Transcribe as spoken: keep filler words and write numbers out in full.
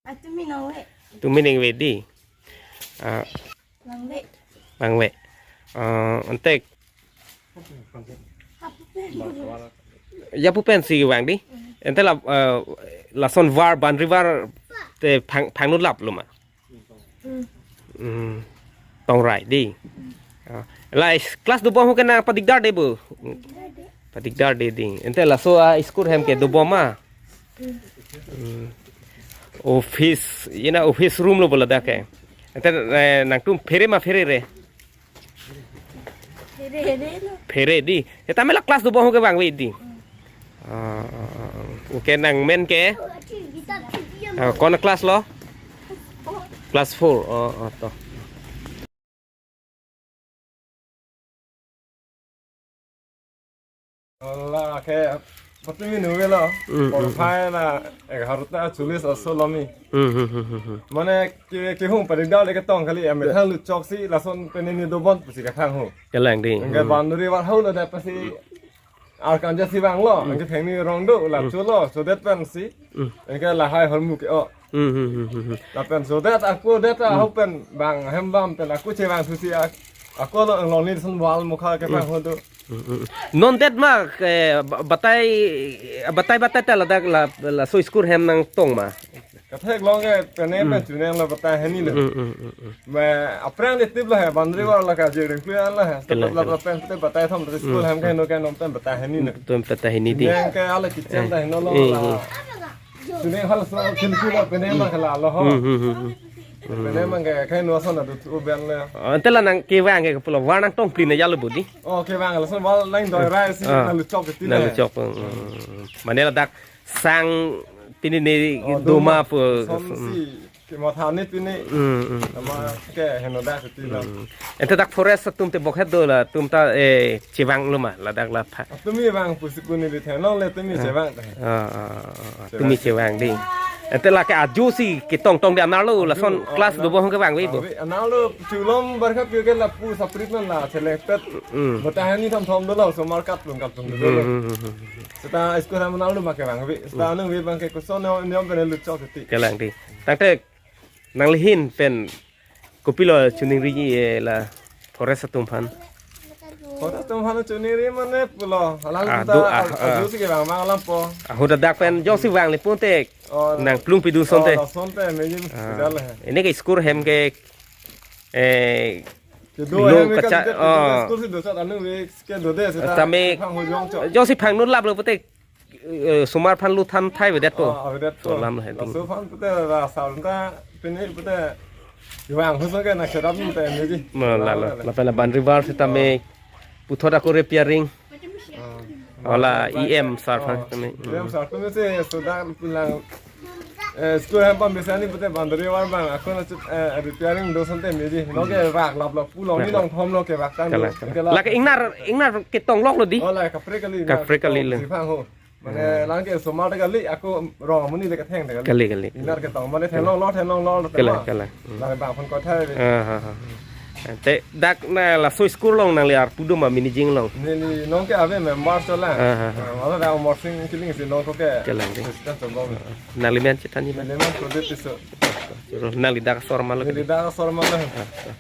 Ah, tumi nangve. Tumi nangve di. Ah, nangve. Nangve. Ah, ante. Hapu pen. Ya pu pensi vang di. Ante la, ah, lason var, boundary var te phang, phangno lap lo ma. Hmm. Tongrai di. Ah, la is-, class dobom hu ke nangpadigdar de bo. Padigdar de di. Ante laso a-school hem ke dobom ma. Hmm. Office, ina office room lo bo ladak ke. Ante, eh, nangtum phere ma phere re. Phere, phere lo. Phere di. Eta mela class dobom hu ke vangve di. Ah, ah, ah, ah. Okay, nangmen ke? Ah, ko-an class lo? Class four. Oh, oh, to. La ke, patumi nangve lo. Hmm, hmm, hmm. Porphai na egarota cholish aso lo mi. Hmm, hmm, hmm, hmm, hmm. Mane ke, kehung padigdar le ketong kali, amethang lutchok si lason pen neli dobom pusi kethang ho. Kelang di. Anke, hmm, boundary var hau lo da pasi arkan ja si vanglo, hmm, anke thengni rong do, la, hmm, cholo, so that pensi. Hmm. Anke lahai hormu ke-o. Hmm, hmm, hmm, hmm, hmm. Lapen so that ako that, hmm, ahok pen bang hem bam pen ako chevang thusi ak-, ako lo lonely son wall mukha ke, hmm, bang hodo. Hmm, hmm, hmm. Non det ma, eh, ba-, batai, batai, batai ta ladak la, laso school hem nangtong ma. Katheklong ke pene, hmm, pen chunen lo batai hini lo. Hmm, hmm, hmm, hmm. Ma aphrang le tip lo he, boundary wall la ka je ring plu an lo he. Kelang, la, la, kelang. Pen te batai thom te school, hmm, hem ke, hmm, no ke nom pen batai hini lo. Tum batai hini di. Neng ke ala kitchen, eh, ta hini lo, eh, la. Eh. Chunen hal so khilki lo pene ma kala lo ho. Hmm, hmm, hmm, hmm. Pene ma ke khai no son adu tu ben le. Oh, ante la nang kevang ke pulo, var nangtong plin ya lo bo di. Oh, kevang lason wall nangdoi rai si, ah, nang lutchok ke ti le. Nang lutchok, hmm, hmm, hmm. Mane ladak sang pini ni, oh, doma, doma pu. Son, hmm, si kematha ni pini. Hmm, hmm. Ama ke henoda seti la. Hmm. Ante dak forest atum te bokhet do, latum ta, eh, chevang lo ma ladak la pha. Tumi vang pusi kuni di thenong le tumi, ah, chevang ta. Ah, ah, ah, ah. Chevang. Tumi chevang di. Ante lake ajo si ketong tong de anerlo lason class do bo hong kevangve bo. Anerlo chulom barkha pio ke lapu saprit man la selected. Hmm. Bota hani thom thom dolo osomar kaplung kaplung Hmm, dolo. hmm, hmm, hmm. Seta school ham anerlo ma kevangve. Seta anu ve abang ke koson ne ne pen lutchok titi. Kelang dei. Tangte nangli ahin pen kopilo chiningri, eh, la forest atum aphan? Forest atum aphan chiningri mane pulo. Alang Ah, ta do, ah, ah. Ajo si kevang mang alam po. Ahut adak pen jongsi vangle pute Oh, nangplung pidun asonte. Oh, asonte, meji Ah. Jal hai. Ini ke school hem ke, eh, Kedo lo hem ke kacha-, kan oh. School si dosat anu ve ke dode seta Tame Phang hujong chok. Jongsi phang nun laplo pute, eh, osomar aphan lut than thai avedet po. Oh, avedet po. So lam hai ting. Laso aphan pute la sarunta pini pute kevang huson ke na kerap nun te meji. Ma, lalo. Lalo. Lapen la boundary wall sitame puthot ako repairing. Oh. Ola E M sir aphan Oh. Tame. E M sir tame si sudah bilang, eh, school hem pam biasa ni pute boundary wall abang ako na chut, eh, repairing do asonte meji. Nonke vak lap lap pulo ni Vak lap. Long thom lo kevak tanglo. Kalang, kalang. Kela- Lake ingnar, ingnar ketong loklo dei. Oh, la kaprek kali. Kaprek kali lo. Si Phang ho. Mane Hmm. Lang ke osomar ta kali, ako rong amonit le ketheng ta kali. Kali, kali. Ingnar ketong mane theklonglo, theklonglo, Kali, theklonglo. Kali. Hmm. Lang bang phone kothai. Ah, ha, ha. Te dak na laso school along nangli arpu do ma mini jinglong? Neli nonke ave member chola. Ah, ha, ha. Ah, wala da Omor Sing Killing si nonke Kelang dei. President chola. Nangli men chethan ji ma? Neli men Pradip Tisso. Nangli dak asor ma lo? Neli dak asor ma lo. Ah, ah.